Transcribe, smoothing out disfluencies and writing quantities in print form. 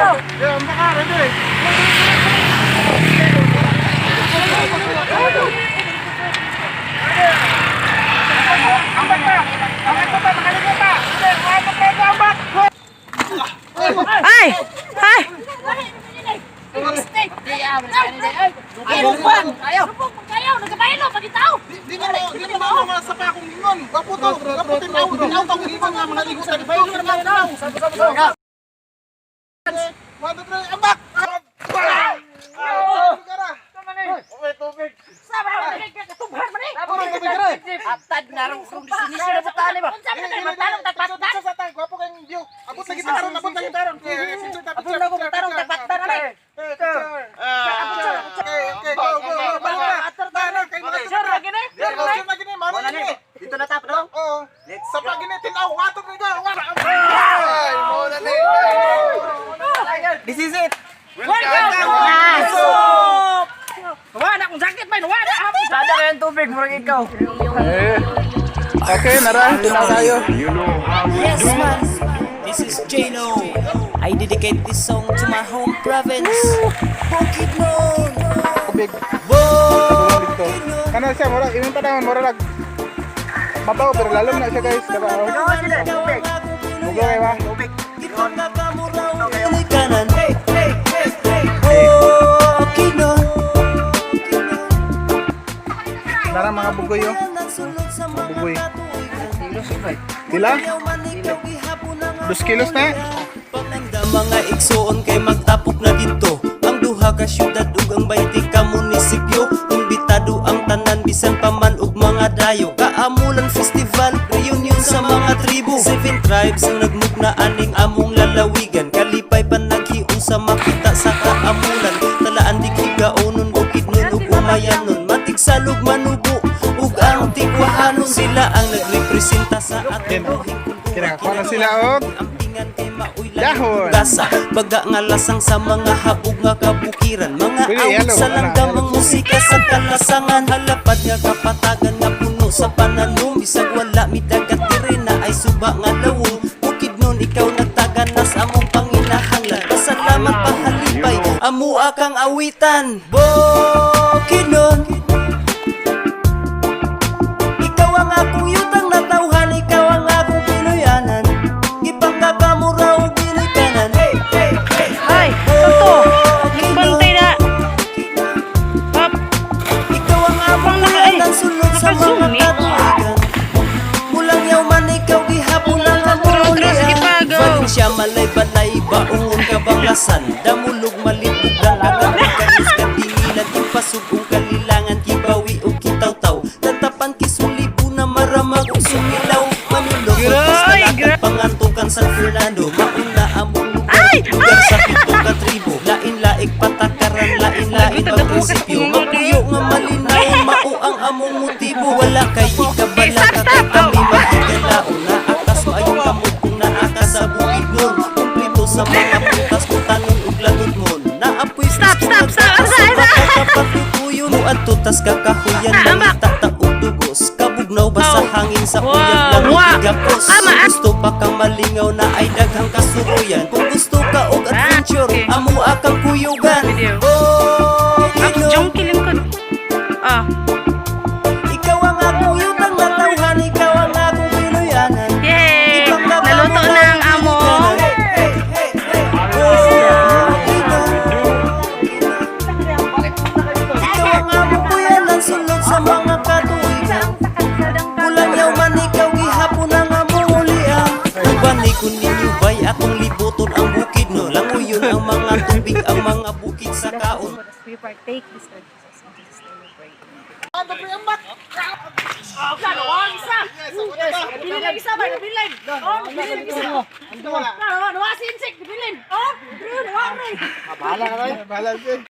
Yeah, ambak ka, ready. Ambak pa! Ambak pa pa, makaligo pa! Ready, one, two, three, go, ambak! Ay! Ay! Ayaw, ayaw. Kayo, nagkabaylo, pagitaw. Di na mo, di na mo mga sa pa akong ingon. Gwapo to, gwapo tinaw, tinaw tong ingon nga mga ligo sa dito. One, two, three, ambak! Atad na rin kung sinisira na butaan ba? Unsa man na matanong tagpatdan? Gwapo kayong view. Abot lagi ta karon, abot lagi taron. Abot na ko matanong tagpatdan na. Okay, okay, go, go, go. Balik na. Tanan kay mga Sure ra gini. Sure na gini, mano gini. Dito na tap, no? Oo. Sa pag gini tinaw, one, two, three, go. One. Ay, mo na ni. This is it! Welcome. Wa na kung sakit man, wa na. Sada kayong tubig, murag ikaw. Okay, nara, tinaw tayo. Yes, man. This is Jano. I dedicate this song to my home province, Bukidnon. Tubig. Bukidnon. Kana siya, mura, imong panahon, mura lag. Mabaw, pero lalom na siya, guys. Diba? Tubig. Mugo kayo ba? Tubig. Kanan. Hey, hey, hey, hey. Bukidnon. Nara mga bugoy, oh. Bugoy. Pila? 2 kilos na. Panganda mga igsoon kay magtapok na dito ang duha ka syudad ug ang 20 ka munisipyo. Imbitado ang tanan bisan pa man og mga dayo. Kaamulan Festival, reunion sa mga tribo. Seven tribes ang nagmugna aning among lalawigan. Kalipay pa naghiusa makita sa kaamulan. Talaan di higaonon, Bukidnon ug umayanon. Matigsalog, manubo ug ang tigwahanon. Sila ang nagrepresenta sa atong buhing kultura. Kinakakuha na sila og Ampingan kay maoy dahon. Gasa, baga nga lasang sa mga habog nga kabukiran. Mga Pili, awit hello. sa Ana, langgam hello. ang musika sa kalasangan. Halapad nga kapatagan nga puno sa pananom. Bisag wala midagat diri na ay suba nga lawom. Bukidnon, ikaw nagtaganas among panginahanglan. Pasalamat pahalipay, amua kang awitan. Bukidnon, ikaw ang akong yutang natawhan, ikaw ang akong Pinoyanan. Gipangkakamura og ginikanan. Hey, hey, hey. Ay! Sakto! Nagbantay na! Pap! Ikaw ang among Ay, ang sulod sa naka-zoom mga eh. katuigan. Mulang yaw man ikaw gihapon ang among Otro, otro, sige pa, go. Valencia, Malay, Balay, Baungon, Kabanglasan. Damulog, Malibog, Langkagan, Kanis, Kadingilan, Impasugong, Kalilangan, Kibawi, ug Kitawtaw. Tantapan, Kisulibo na maramag ug Sumilaw. Manulog, Grabe, Pagkas, Pangantukan, San Fernando. Mauna among lugar, Ay! lugar sa pito ka tribo. Lain-laig patakaran, lain-lain Nagutot ang ako kasi prinsipyo. kung Mapuyo nga malinaw, mao ang among motibo. Wala kay ikabala Stop, ka stop! kay kami mahigalaon. Naakas maayong kamot kung naaka sa bukidnon. Kumplito sa mga putas butanon ug lanutmon. Naapoy Stop, stop, stop! Asa, asa? Kapatutuyon mo adto tas kakahuyan. Ah, ambak. Mangita ta og dugos. Kabugnaw ba sa Oh. hangin sa Wow. uyag lang Wow. gapos. Ama, ah. Gusto pa kang malingaw na ay daghang kasuruyan. Kung gusto ka og adventure, Ah, okay. amo akang kuyugan. Video. Oh, Ako, jong kilingkod. Ah. Ikaw ang akong yutang natawhan, ikaw ang akong Pinoyanan. Yay! Naluto na ang among Ikaw ang among kuyanan, sulod sa mga katuigan. Kulang yaw man ikaw gihapon ang among ulian. Uban ni kun ninyo bay atong libuton ang bukid no. Languyon ang mga tubig ang mga bukid sa kaon. We partake this, Lord Jesus. In Jesus' name we pray. One, two, three, ambak! Plano, wa isa. Yes, ako na ba? Nabilin isa ba? Nabilin. Oh, nabilin isa. Wala. Plano, wa si insect, nabilin. Oh, bro, wa bro. Bahala ka tayo. Bahala siya.